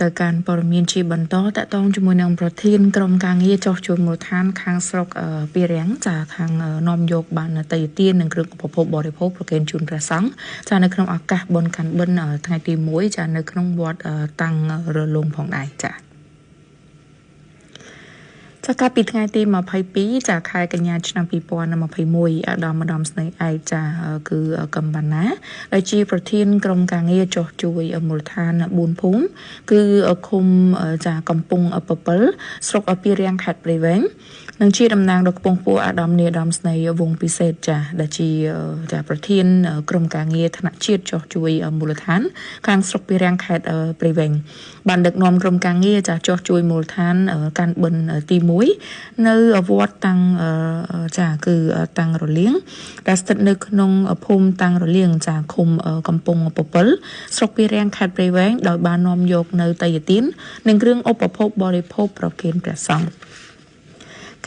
ទៅកាន់ព័ត៌មានជាបន្តតកតងជាមួយនឹងប្រធានក្រុមការងារចុះជួយមូលដ្ឋានខាងស្រុកពីរាំងចាខាងនាំយកបានតេយ្យទាននិងគ្រឿងឧបភោគបរិភោគប្រគេនជូនព្រះសង្ឃចានៅក្នុងឱកាសបុណ្យកាន់បិណ្ឌថ្ងៃទី1ចានៅក្នុងវត្តតាំងរលងផងដែរចា។ ចាកាលពីថ្ងៃទី22ចាខែកញ្ញាឆ្នាំ2021អាដាមម្ដុំស្នេហ៍ឯកចាគឺកំបណ្ណាដែលជាប្រធានក្រុមការងារចុះជួយមូលដ្ឋាន4ភូមិគឺឃុំចាកំពង់ពពិលស្រុកពីរាំងខេត្តព្រៃវែងនិងជាតំណាងដ៏ខ្ពង់ខ្ពស់អាដាមនាដាមស្នេហ៍វងពិសេសចាដែលជាចាប្រធានក្រុមការងារថ្នាក់ជាតិចុះជួយមូលដ្ឋានខាងស្រុកពីរាំងខេត្តព្រៃវែងបានដឹកនាំក្រុមការងារចាចុះជួយមូលដ្ឋានកាន់បិណ្ឌទី1នៅវត្តតាំងចាគឺតាំងរលៀងដែលស្ថិតនៅក្នុងភូមិតាំងរលៀងចាឃុំកំពង់ពពិលស្រុកពីរាំងខេត្តព្រៃវែងដោយបាននាំយកនៅតេយ្យទាននិងគ្រឿងឧបភោគបរិភោគប្រគេនព្រះសង្ឃ។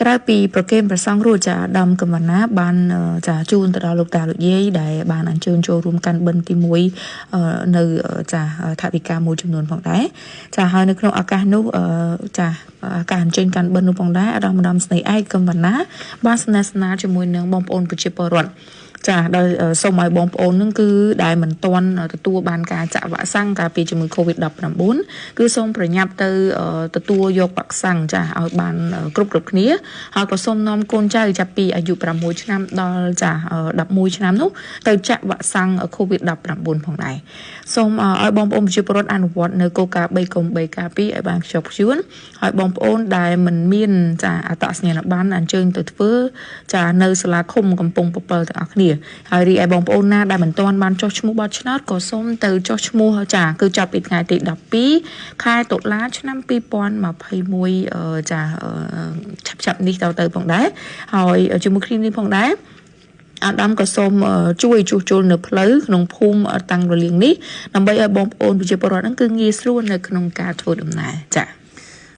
ក្រៅពីប្រគេនព្រះសង្ឃរួចចាអាដាមកំបណ្ណាបានចាជូនទៅដល់លោកតាលោកយាយដែលបានអញ្ជើញចូលរួមកាន់បិណ្ឌទី1នៅចាថវិកាមួយចំនួនផងដែរចា។ ហើយនៅក្នុងឱកាសនោះចាការអញ្ជើញកាន់បិណ្ឌនោះផងដែរអាដាមម្ដងស្នេហ៍ឯកកំបណ្ណាបានស្នេហ៍ស្នាលជាមួយនឹងបងប្អូនប្រជាពលរដ្ឋចាដោយសូមឲ្យបងប្អូននឹងគឺដែលមិនទាន់ទទួលបានការចាក់វ៉ាក់សាំងការពារជំងឺ Covid-19 គឺសូមប្រញាប់ទៅទទួលយកវ៉ាក់សាំងចាឲ្យបានគ្រប់គ្រប់គ្នាហើយក៏សូមនាំកូនចៅចាប់ពីអាយុ6ឆ្នាំដល់ចា11ឆ្នាំនោះទៅចាក់វ៉ាក់សាំង Covid-19 ផងដែរ។ សូមឲ្យបងប្អូនប្រជាពលរដ្ឋអនុវត្តនៅគោលការណ៍3កុំ3ការ2ឲ្យបានខ្ជាប់ខ្ជួនហើយបងប្អូនដែលមិនមានចាអត្តសញ្ញាណប័ណ្ណអញ្ជើញទៅធ្វើចានៅសាលាឃុំកំពង់ពពិលទាំងអស់គ្នាហើយរីឯបងប្អូនណាដែលមិនទាន់បានចុះឈ្មោះបោះឆ្នោតក៏សូមទៅចុះឈ្មោះចាគឺចាប់ពីថ្ងៃទី12ខែតុលាឆ្នាំ2021ចាឆាប់ឆាប់នេះទៅផងដែរ។ ហើយជាមួយគ្នានេះផងដែរអាដាមក៏សូមជួយជួសជុលនៅផ្លូវក្នុងភូមិតាំងរលៀងនេះដើម្បីឲ្យបងប្អូនប្រជាពលរដ្ឋហ្នឹងគឺងាយស្រួលនៅក្នុងការធ្វើដំណើរចា៎។